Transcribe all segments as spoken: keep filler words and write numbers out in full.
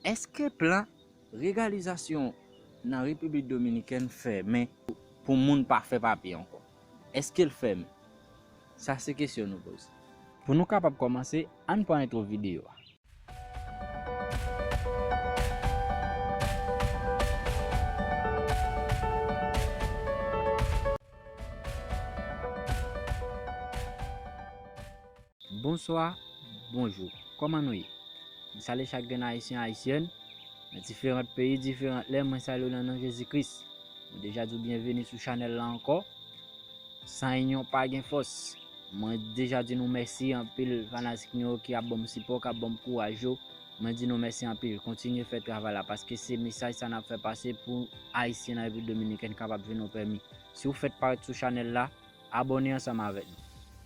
Èske plan legalizasyon nan Repiblik Dominikèn fèmen pou moun pa fè papye ankò? Èske l fèmen? Sa se kesyon nou poze. Pou nou kapab kòmanse, ann pran entwo videyo a. Bonswa, bonjou. Kòman nou ye? M salye chak grenn Ayisyen, Ayisyèn, nan diferan peyi, diferan lè, mwen salye w nan non Jezi Kris. Mwen deja di w byenveni sou chanèl la ankò. San inyon pa gen fòs. Mwen deja di nou mèsi anpil fanatik nou yo ki ap ban m sipò, k ap ban m kouraj yo. Mwen di nou mèsi anpil. Kontinye fè travay la paske se mesaj sa n ap fè pase pou Ayisyen nan Repiblik Dominikèn kapab jwenn yon pèmi. Si w fèk parèt sou chanèl la, abòne ansanm avèk nou.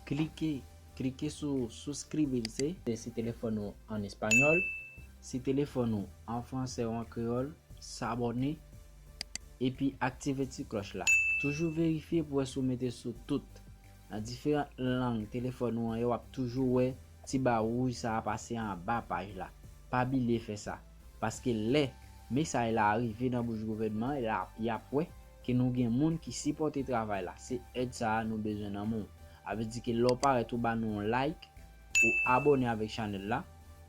Klike, klike sou suscribirse si telefòn ou an espanyòl. Si telefòn ou an fransè ou an kreyòl, s'abonner, epi aktive ti klòch la. Toujou verifye pou wè si w mete sou tout. Nan diferan lang telefòn ou an yo, w ap toujou wè ti ba wouj sa a pase anba paj la. Pa bliye fè sa. Paske lè mesaj la rive nan bouch gouvènman an, y ap wè ke nou gen moun ki sipòte travay la. Se èd sa a nou bezwen nan men w. A vle di ke lè w parèt ou ba nou yon like, ou abòne avèk chanèl la,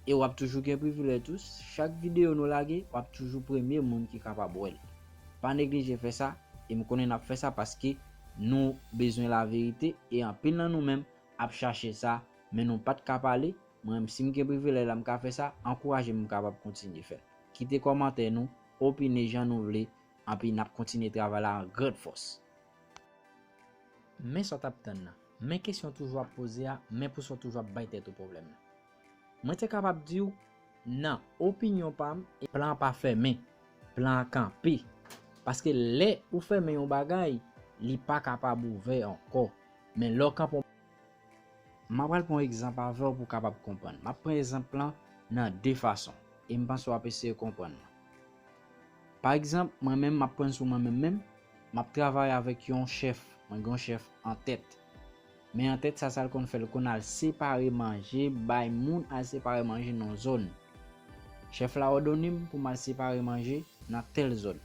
e w ap toujou gen privilèj tou, chak videyo nou lage, w ap toujou premye moun ki kapab wè l. Pa neglije fè sa, e m konnen n ap fè sa paske nou bezwen laverite, e anpil nan nou menm ap chache sa, men nou pa t ka pale. Mwen menm, si m gen privilèj la, m ka fè sa, ankouraje m, m kapab kontinye fè l. Kite kòmantè nou, opine jan nou vle, anpi n ap kontinye travay la an grand fòs. Men sa w t ap tann nan. Men kesyon w toujou ap poze a, men pou sa w toujou ap bay tèt ou pwoblèm nan. Mwen te kapab di w, nan opinyon pa m, plan an pa fèmen, plan an kanpe. Paske lè ou fèmen yon bagay, li pa kapab ouvè ankò. Men lè w kanpe yon M ap pral pran yon egzanp avè w pou w kapab konprann. M ap pran egzanp lan nan de fason, e m panse w ap eseye konprann mwen. Pa egzanp, mwen menm, m ap pran sou mwen menm menm, m ap travay avèk yon chèf, mwen gen yon chèf an tèt. Men an tèt sa, sa l konn fè, l konn al separe manje, bay moun al separe manje nan yon zòn. Chèf la òdone m pou m al separe manje nan tèl zòn.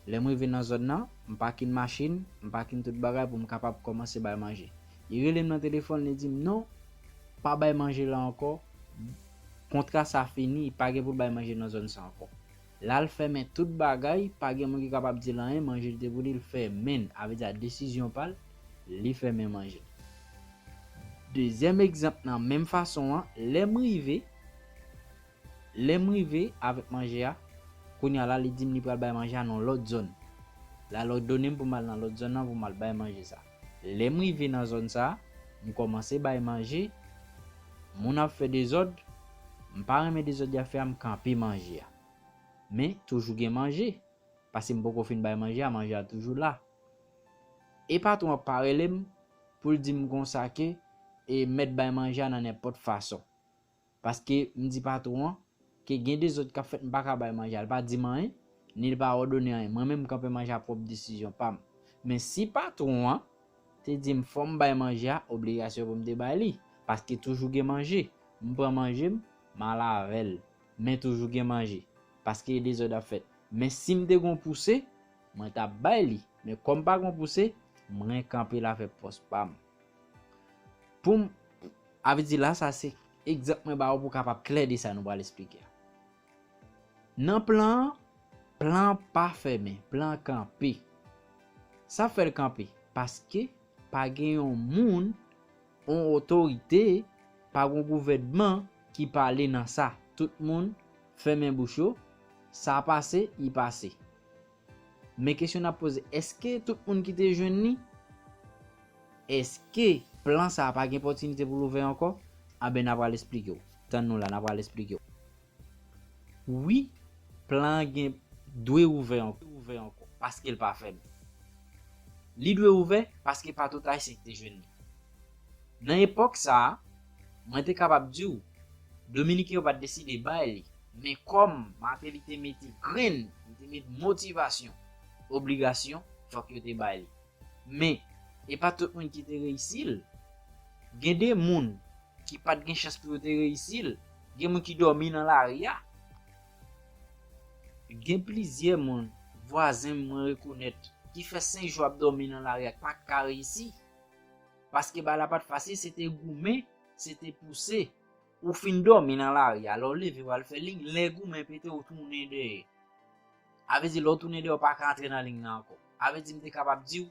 Lè m rive nan zòn nan, m pakin machin, m pakin tout bagay pou m kapab kòmanse bay manje. Li rele m nan telefòn, li di m, "Non, pa bay manje la ankò. Kontra sa fini, pa gen pou l bay manje nan zòn sa ankò." L al fèmen tout bagay, pa gen moun ki kapab di l anyen, manje l te pou li, l fèmen l. A vle di a desizyon pa l, li fèmen manje l. Dezyèm egzanp nan menm fason an, lè m rive, Lè m rive avèk manje a, kounye a la, li di m li pral bay manje a nan lòt zòn. L al òdone m pou m al nan lòt zòn nan pou m al bay manje sa. Lè m rive nan zòn sa, m kòmanse bay manje, moun ap fè dezòd, m pa renmen dezòd y ap fè a, m kanpe manje a. Men, toujou gen manje, paske m poko fin bay manje a, manje a toujou la. E patwon an pa rele m pou l di m konsa ke, e mèt bay manje a nan nenpòt fason. Paske m di patwon an ke gen dezòd k ap fèt, m pa ka bay manje a. Li pa di m anyen, ni li pa òdone anyen. Mwen menm, m kanpe manje a pwòp desizyon pa m. Men si patwon an te di m fò m bay manje a, obligasyon pou m te bay li. Paske toujou gen manje. M pran manje m, m al avè l. Men toujou gen manje. Paske dezòd ap fèt. Men si m te gon pouse, mwen t ap bay li. Men kòm pa gon pouse, mwen kanpe l avèk fòs pa m. Pou m, a vle di la, sa se egzanp mwen ba ou pou w kapab klè de sa nou pral esplike a. Nan plan an, plan an pa fèmen, plan an kanpe. Sa fè l kanpe? Paske pa gen yon moun, yon otorite, pa gen yon gouvènman ki pale nan sa. Tout moun fèmen bouch yo, sa pase, li pase. Men kesyon n ap poze, èske tout moun ki te jwenn li, èske plan sa a pa gen opòtinite pou l ouvè ankò? Anben, n a pral esplike w. Tann nou la, n a pral esplike w. Wi, plan an gen dwe ouvè ankò, ouvè ankò, paske l pa fèmen. Li dwe ouvè paske pa tout Ayisyen ki te jwenn li. Nan epòk sa a, mwen te kapab di w, Dominiken yo pa t deside bay li, men kòm Martelly te mete grenn, li te mete motivasyon, obligasyon, fòk yo te bay li. Men, e pa tout moun ki te reyisi l. Gen de moun ki pa t gen chans pou yo te reyisi l. Gen moun ki dòmi nan lari a. Gen plizyè moun, vwazen m mwen rekonèt, ki fè senk jou ap dòmi nan lari a, k pa t ka reyisi. Paske bagay la pa t fasil, se te goumen, se te pouse. Ou fin dòmi nan lari a, lè w leve w al fè liy, lè goumen pete, ou tounen dèyè. A vle di, lè w tounen dèyè, ou pa ka antre nan liy nan ankò. A vle di, m te kapab di w,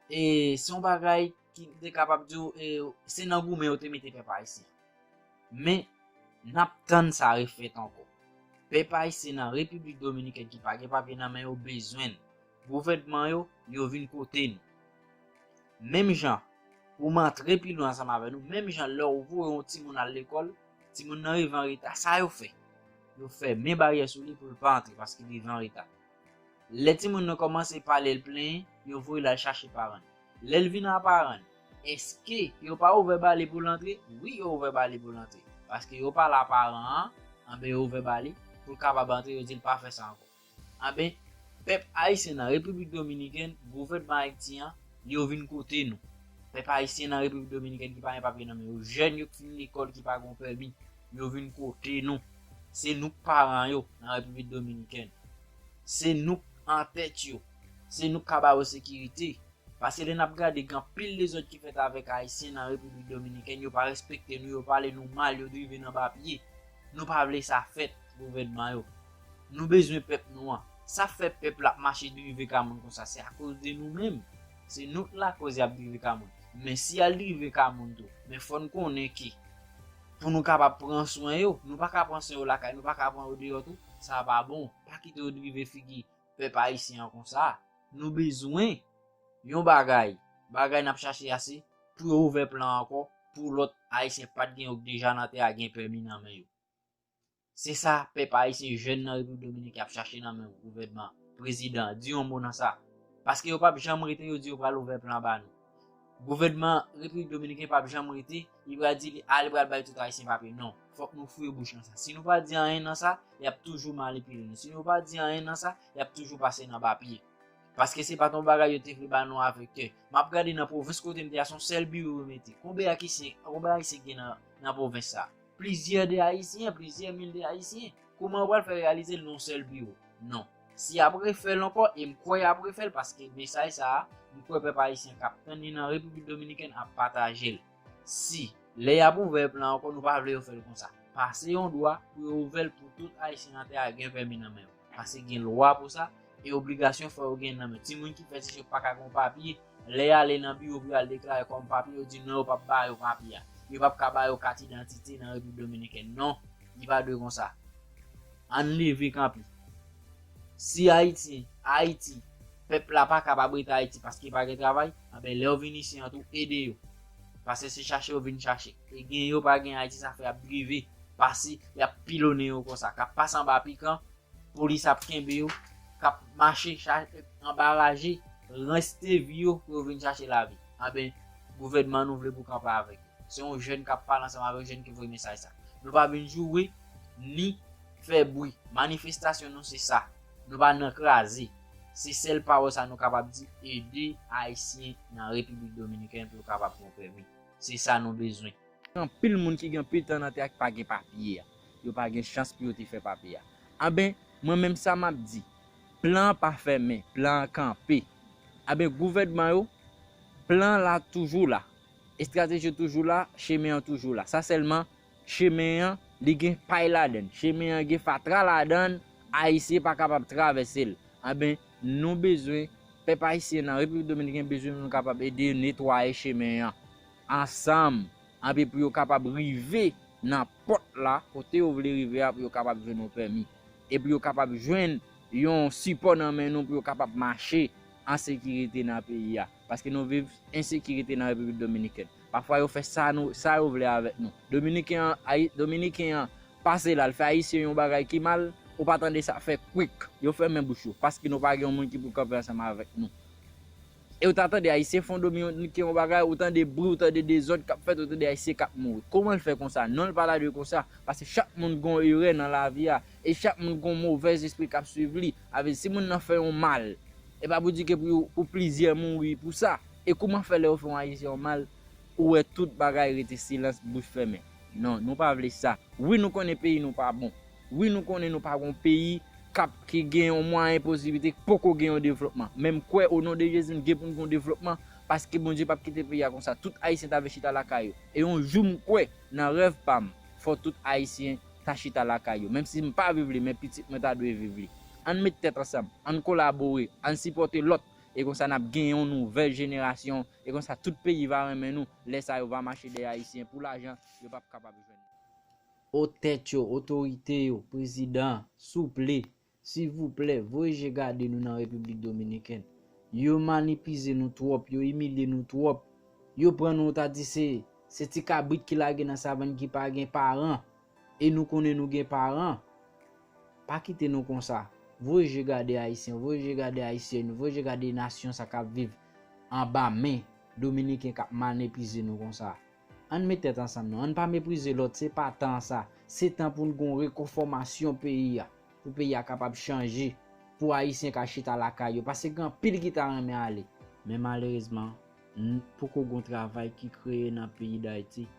e, se yon bagay ki m te kapab di w, e, se nan goumen yo te mete pèp ayisyen. Men, n ap tann sa refèt ankò. Pèp ayisyen nan Repiblik Dominikèn ki pa gen papye nan men yo bezwen n. Gouvènman yo, yo vin kote nou. Menm jan, pou m antre pi lwen ansanm avè nou, menm jan lè w voye yon timoun al lekòl, timoun nan rive an reta, sa yo fè? Yo fèmen baryè sou li pou l pa antre paske li rive an reta. Lè timoun nan kòmanse pale, l plenyen, yo voye l al chache paran l. Lè l vin a paran l, èske yo pa ouvè ba li pou l antre? Wi, yo ouvè ba li pou l antre. Paske yo pale a paran an, anben yo ouvè ba li pou l kapab antre, yo di l pa fè sa ankò. Anben, pèp ayisyen nan Repiblik Dominikèn, gouvènman Ayiti an, yo vin kote nou. Pèp ayisyen nan Repiblik Dominikèn ki pa gen papye nan men yo, jèn yo k fin lekòl ki pa gen pèmi, yo vin kote nou. Se nou k paran yo nan Repiblik Dominikèn. Se nou k antèt yo. Se nou k ka ba yo sekirite. Paske lè n ap gade, gen anpil dezòd ki fèt avèk Ayisyen nan Repiblik Dominikèn, yo pa respekte nou, yo pale nou mal, yo drive n anba pye. Nou pa vle sa fèt, gouvènman yo. Nou bezwen pèp nou an. Sa fè pèp la ap mache drive ka moun konsa, se akoz de nou menm. Se nou k lakòz y ap drive ka moun. Men si y al drive ka moun tou, men fò n konnen ke pou nou kapab pran swen yo, nou pa ka pran swen yo lakay, nou pa ka pran yo deyò tou, sa pa bon. Pa kite yo drive figi pèp ayisyen an konsa. Nou bezwen yon bagay. Bagay n ap chache a se pou yo ouvè plan ankò, pou lòt Ayisyen pa t gen yo k deja nan tè a gen pèmi nan men yo. Se sa pèp ayisyen, jèn nan Repiblik Dominikèn ap chache nan men gouvènman, prezidan, di yon mo nan sa. Paske yo p ap janm rete, yo di yo pral ouvè plan ba nou. Gouvènman Repiblik Dominikèn p ap janm rete, li pral di li, a, li pral bay tout Ayisyen papye. Non, fòk nou fouye bouch nan sa. Si nou pa di anyen nan sa, y ap toujou manipile nou. Si nou pa di anyen nan sa, y ap toujou pase n anba pye. Paske se pa t yon bagay yo te vle ba nou avèk kè. M ap gade nan pwovens kote m te a, se yon sèl biwo yo mete. Konbyen Ayisyen, konbyen Ayisyen gen nan, nan pwovens sa? Plizyè de Ayisyen, plizyè mil de Ayisyen. Kouman yo pral fè reyalize l nan yon sèl biwo? Non. Si y ap refè l ankò, e m kwè y ap refè l, paske mesaj sa a, m kwè pèp ayisyen k ap tann li nan Repiblik Dominikèn ap pataje l. Si, lè y ap ouvè plan ankò, nou pa vle yo fè l konsa. Pase yon dwa pou yo ouvè l pou tout Ayisyen nan tè a gen pèmi nan men yo. Paske gen lwa pou sa, e obligasyon fò yo gen nan men. Timoun ki fè ti chèf pa ka gen yon papye, lè y ale nan biwo pou y al deklare kòm papye, yo di non, yo p ap ba yo papye a. Yo p ap ka ba yo kat idantite nan Repiblik Dominikèn. Non, li pa dwe konsa. Ann leve kanpe. Si Ayiti, Ayiti, pèp la pa kapab rete Ayiti paske pa gen travay, anben lè yo vin isi an tou, ede yo. Paske se chache yo vin chache. E gen yo pa gen Ayiti, sa fè y ap drive, pase, y ap pilonnen yo konsa, k ap pase anba pikan, polis ap kenbe yo, k ap mache, cha-, anba raje, reste vi yo pou yo vin chache lavi. Anben, gouvènman nou vle pou kanpe avèk yo. Se yon jèn k ap pale ansanm avèk jèn ki voye mesaj sa. Nou pa vin joure, ni fè bri. Manifestasyon nou se sa. Nou pa nan kraze. Se sèl pawòl sa nou kapab di, ede Ayisyen nan Repiblik Dominikèn pou yo kapab pran pèmi. Se sa nou bezwen. Gen anpil moun ki gen anpil tan nan tè a ki pa gen papye a. Yo pa gen chans pou yo te fè papye a. Anben, mwen menm sa m ap di, plan an pa fèmen, plan an kanpe. Anben, gouvènman yo, plan an la toujou la. Estrateji yo toujou la, chemen an toujou la. Sa sèlman, chemen an, li gen pay ladann. Chemen an gen fatra ladann, Ayisyen pa kapab travèse l. Anben, nou bezwen, pèp ayisyen nan Repiblik Dominikèn bezwen nou kapab ede netwaye chemen an ansanm, anpi pou yo kapab rive nan pòt la, kote yo vle rive a, pou yo kapab jwenn yon pèmi. E pou yo kapab jwenn yon sipò nan men nou pou yo kapab mache an sekirite nan peyi a. Paske nou viv ensekirite nan Repiblik Dominikèn. Pafwa yo fè sa nou, sa yo vle avèk nou. Dominiken an, Ayi-, Dominiken an pase la, l fè Ayisyen yon bagay ki mal, ou pa tande sa fè kwik. Yo fèmen bouch yo, paske nou pa gen yon moun ki pou kanpe ansanm avèk nou. E ou ta tande Ayisyen fè yon Dominiken yon bagay, ou tande bri, ou tande dezòd k ap fèt, ou tande Ayisyen k ap mouri. Kòman l fè konsa? Non, l pa ta dwe konsa. Paske chak moun gen yon erè nan lavi a. E chak moun gen yon movèz espri k ap swiv li. Avè, si moun nan fè yon mal, e pa pou di ke pou, pou plizyè mouri pou sa. E kòman fè lè yo fè yon Ayisyen yon mal, ou wè tout bagay rete silans, bouch fèmen? Non, nou pa vle sa. Wi, nou konnen peyi nou pa bon. Wi, nou konnen nou pa gon peyi k ap, ki gen yon mwayen posiblite, k poko gen yon devlopman. Men m kwè, o non de Jezi, n gen pou n gen yon devlopman, paske Bondye p ap kite peyi a konsa. Tout Ayisyen ta vle chita lakay yo. E yon jou, m kwè, nan rèv pa m, fò tout Ayisyen ta chita lakay yo. Menm si m pa viv li, men pitit mwen ta dwe viv li. Ann met tèt ansanm, ann kolabore, ann sipòte lòt, e konsa n ap gen yon nouvèl jenerasyon, e konsa tout peyi va renmen nou, lè sa yo va mache dèyè Ayisyen pou lajan, yo p ap kapab jwenn. O tèt yo, otorite yo, prezidan, souple, silvouplè, voye je gade nou nan Repiblik Dominikèn. Yo manipize nou twòp, yo imilye nou twòp. Yo pran nou, ta di se, se ti kabrit ki lage nan savann ki pa gen paran. E nou konnen nou gen paran. Pa kite nou konsa. Voye je gade Ayisyen, voye je gade Ayisyèn, voye je gade nasyon sa k ap viv anba men Dominiken k ap manipize nou konsa. Ann met tèt ansanm non. Ann pa meprize lòt, se pa tan sa. Se tan pou n gon rekonfòmasyon peyi a, pou peyi a kapab chanje, pou Ayisyen ka chita lakay yo, paske gen anpil ki ta renmen ale. Men malerezman, n-, poko gon travay ki kreye nan peyi Dayiti.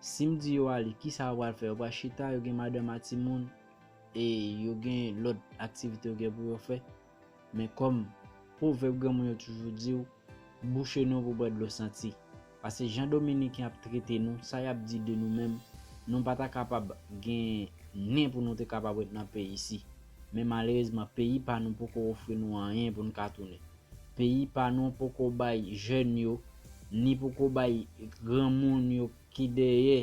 Si m di yo ale, kisa yo pral fè? Yo pral chita, yo gen madanm a timoun, e yo gen lòt aktivite yo gen pou yo fè. Men kòm pwovèb granmoun yo toujou di w, bouche nou pou bwè dlo santi. Paske jan Dominiken ap trete nou, sa y ap di de nou menm, nou pa ta kapab gen nen pou nou te kapab ret nan peyi isi. Men malerezman, peyi pa nou poko ofri nou anyen pou n ka tounen. Peyi pa nou poko bay jèn yo, ni poko bay granmoun yo ki dèyè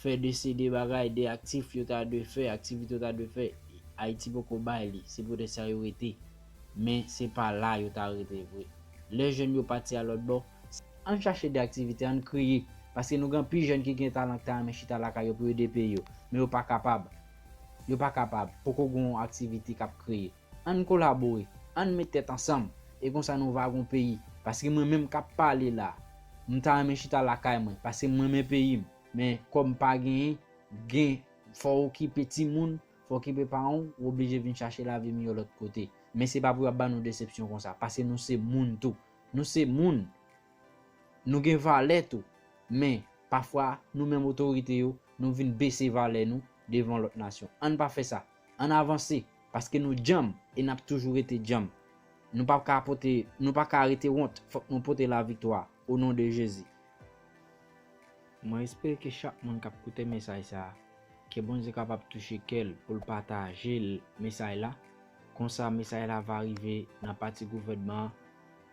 fè de se de bagay, de aktif yo ta dwe fè, aktivite yo ta dwe fè, Ayiti poko bay li. Se poutèt sa yo rete. Men se pa la yo ta rete vre. Lè jèn yo pati a lòt bò, ann chache de aktivite, ann kreye. Paske nou gen anpil jèn ki gen talan, ki ta renmen chita lakay yo pou ede peyi yo. Men yo pa kapab. Yo pa kapab. Poko gen yon aktivite k ap kreye. Ann kolabore, ann met tèt ansanm, e konsa nou va gon peyi. Paske mwen menm k ap pale la, m ta renmen chita lakay mwen, paske m renmen peyi m. Men kòm pa genyen, gen, fò w okipe timoun, fò w okipe paran w, w oblije vin chache lavi miyò lòt kote. Men se pa pou y ap ba nou desepsyon konsa, paske nou se moun tou. Nou se moun. Nou gen valè tou. Men, pafwa, nou menm otorite yo, nou vin bese valè nou devan lòt nasyon. Ann pa fè sa. Ann avanse, paske nou djanm e n ap toujou rete djanm. Nou pa ka pote, nou pa ka rete wont, fòk nou pote laviktwa, o non de Jezi. Mwen espere ke chak moun k ap koute mesaj sa a, ke Bondye kapab touche kè l pou l pataje l mesaj la. Konsa, mesaj la va rive nan pati gouvènman an,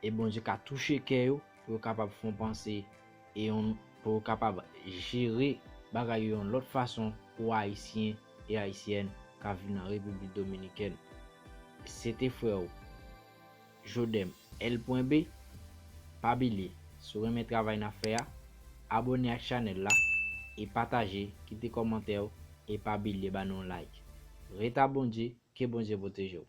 e Bondye ka touche kè yo pou yo kapab fè yon panse e yon, pou yo kapab jere bagay yo yon lòt fason pou Ayisyen e Ayisyèn k ap viv nan Repiblik Dominikèn. Se te frè w, Jodem L pwen B. Pa bliye, si w renmen travay n ap fè a, abòne ak chanèl la e pataje, kite kòmantè w e pa bliye ba nou yon like. Ret ak Bondye, ke Bondye pwoteje w.